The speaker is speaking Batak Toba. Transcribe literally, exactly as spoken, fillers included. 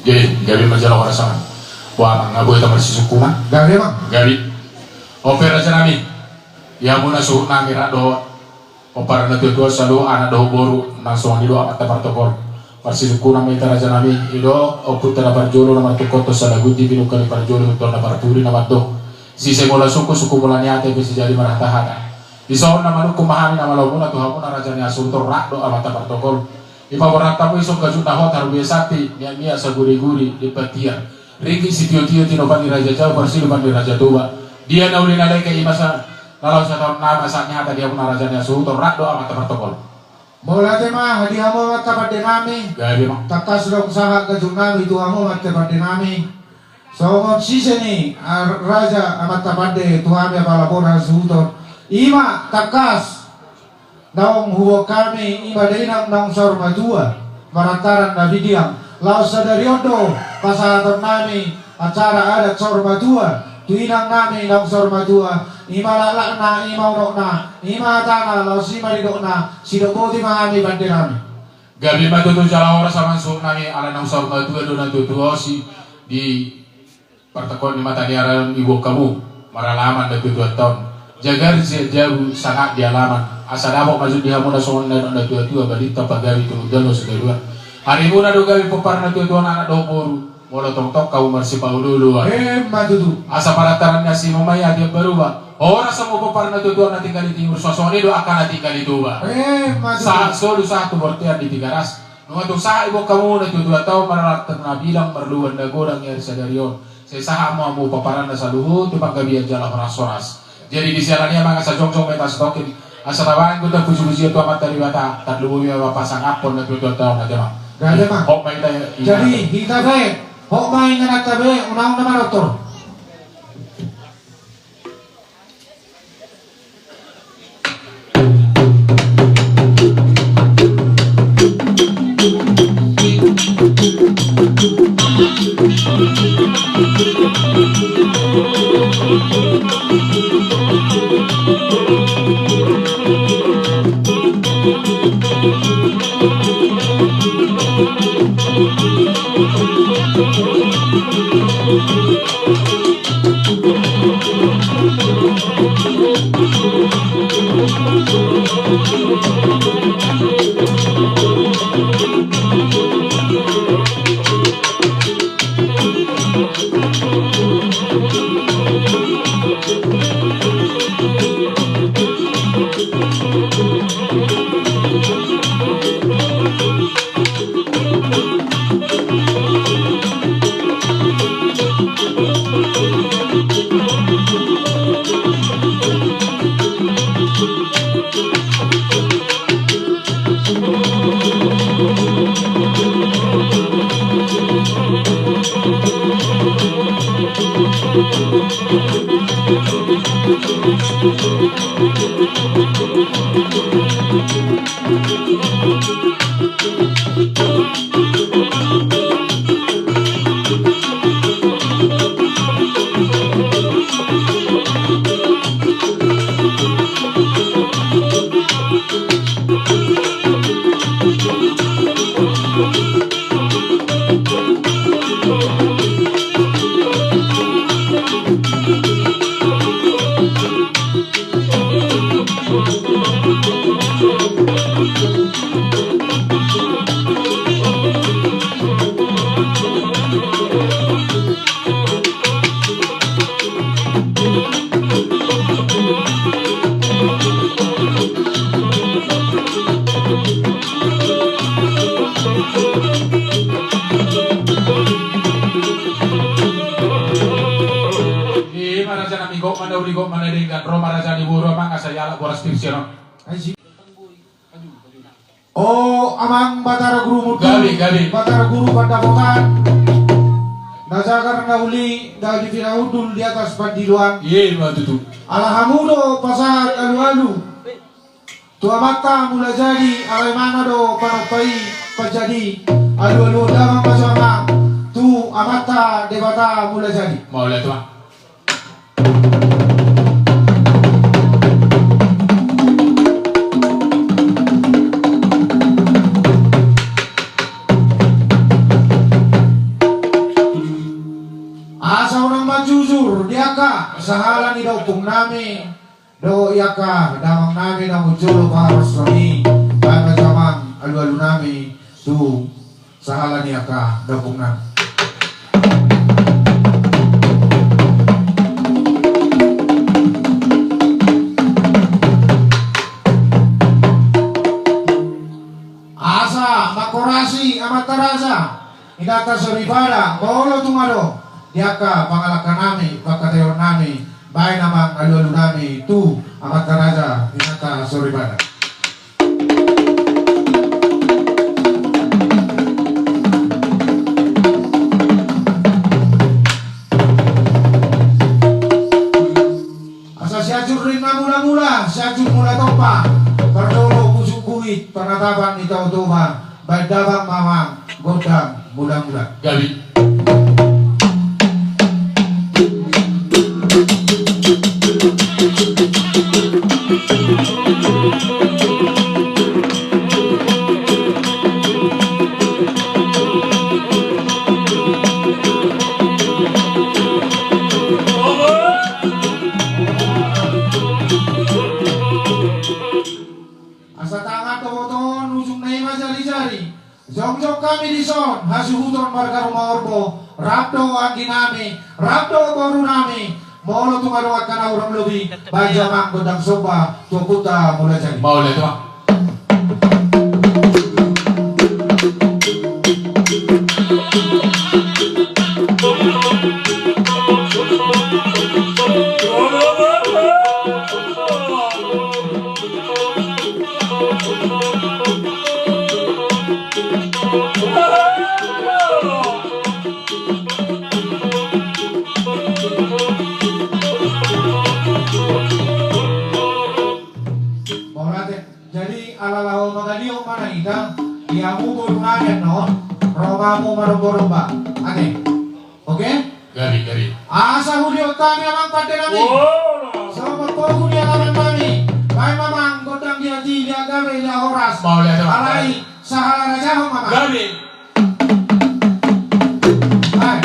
Jadi, gabe ma jala horas, Amang. Boha, Amang, nga boi hita marsisungkunan? Gabe, Amang. Gabe. On pe, raja nami, di hamuna suhut nami rap dohot pomparan na tuatua saluhut, anak dohot boru, nang songon i do amanta partokol. Marsisungkunan ma hita, raja nami, i do ompunta na parjolo na martungkothon sada gunji, pinungka ni parjolo, tongtong na parpudi na mandok: Sise mula sungkun, sungkun mula ni ate, pe sijadi marhatahata. Dison na manungkun ma hami na malo muna tu hamuna, raja ni hasuhuton, rap dohot amanta partokol. Dipaborat hamu dison gajut na hot, harbue santi, miakmiak saguriguri, limpan tiar, ringgit sitiotio, tinopa ni Raja Jabu, parsiluman ni Raja Toba. Dia na uli na lengke, i ma sa na laho sataon nama sahat ni hata di hamuna, raja ni hasuhuton, rap dohot amanta partokol. Mauliate ma di hamu amanta pande nami. Gabe, Amang. Tangkas adong sahat gajut nami tu hamu amanta pande nami. Songon sise ni, a, raja amanta pande tu hami apala boru hasuhuton, i ma tangkas naung huboan hami, i ma dainang naung saur matua, parantaran na pindiang. Laos sadari on do pasahaton nami acara adat saur matua tu inang nami naung saur matua, i ma laklakna, i ma unokna, i ma hatana, laos i ma nidokna, sidok boti ma hami pande nami. Gabe ma tutu, jala horas, Amang, suhut nami, ala naung saur matua do na tuatua on, si di partokol ni mata ni ari on diboan hamu maralaman na tuatuanta on. Jagar sian jabu, sangap di alaman. Asa dapot ma jut di hamuna songon na nidok na tuatua, balintang pagabe tumundalhon sitorus. Harimuna do gabe pomparan na tuatua on, anak dohot boru, molo tongtong hamu marsipaolooloan. Emma tutu. Asa parantaran ni asi ma i, hatiha baru ba. Horas hamu pomparan na tuatua na tinggal di Timur, songon i do angka na tinggal di Toba. Emma tutu. Sahat solu, sahat tu bontean di Tigaras. Nunga tung sahat diboan hamu na tuatuanta on, marlatang na bilang, marlobi na godang di ari sadari on. Sai sahat ma hamu pomparanna saluhut tu panggabean jala horas-horas. Jadi di siala ni i, Amang, asa jongjong ma hita satongkin, asa tabahen hita pujipujian tu Amanta Debata, tarlumobi ma pasangaphon na tuatuanta on, ate, Amang. Gabe, Amang. Hot ma hita, jadi hita be, hot ma ingananta be, unang na manortor. Ima raja nami, gok ma na uli, gok ma na denggan, ro ma raja ni boru, Amang, asa dialap boras tipsi on. O Amang Batara Guru Mundul, gabe, gabe. Batara Guru Pandapotan, na jagar na uli, na di pinahundul di atas pandiloan. Iya, ima tutu. Ala hamu do pasahat alualu tu Amanta Mulajadi, ala imana do panompa i panjadi. Alualuhon damang ma jo, Amang, tu Amanta Debata Mulajadi. Mauliate, Amang. Ompung nami dohot angka damang nami na muncul paharos nami, baen ma damang alualu nami tu sahala ni angka ompung nami. Asa mangkorasi amanta raja, inanta soripada, molo tung adong di angka pangalangka nami, pangkataion nami, baen damang alualu nami tu amanta raja, inanta soripada. Asa Sianjur Ring na mula-mula, Sianjur Mula Tompa, parjolo Pusuk Buhit, panatapan ni Tao Toba, baen damang ma amang gondang mula-mula. Gabe. Asa tangan dohot on, ujungna i ma jari-jari. Jongjong hami dison, hasuhuton marga Ruma Orbo, rap dohot anggi nami, rap dohot boru nami, molo tung adong angka na hurang lobi, baen damang gondang somba tu Ompunta Mulajadi. Mauliate ma. Mauliate. Jadi ala laho mangaliat ma na hita, di hamu boru nami annon, ro ma hamu maromba-romba. Ate. Oke? Gabe, gabe. Asa huliat hami amang pande nami. Oh. Songon pogu ni alaman nami. Baen ma amang gondang dia di dia gabe dia horas. Mauliate ma. Alai sahala raja ho ma amang. Gabe. Hai.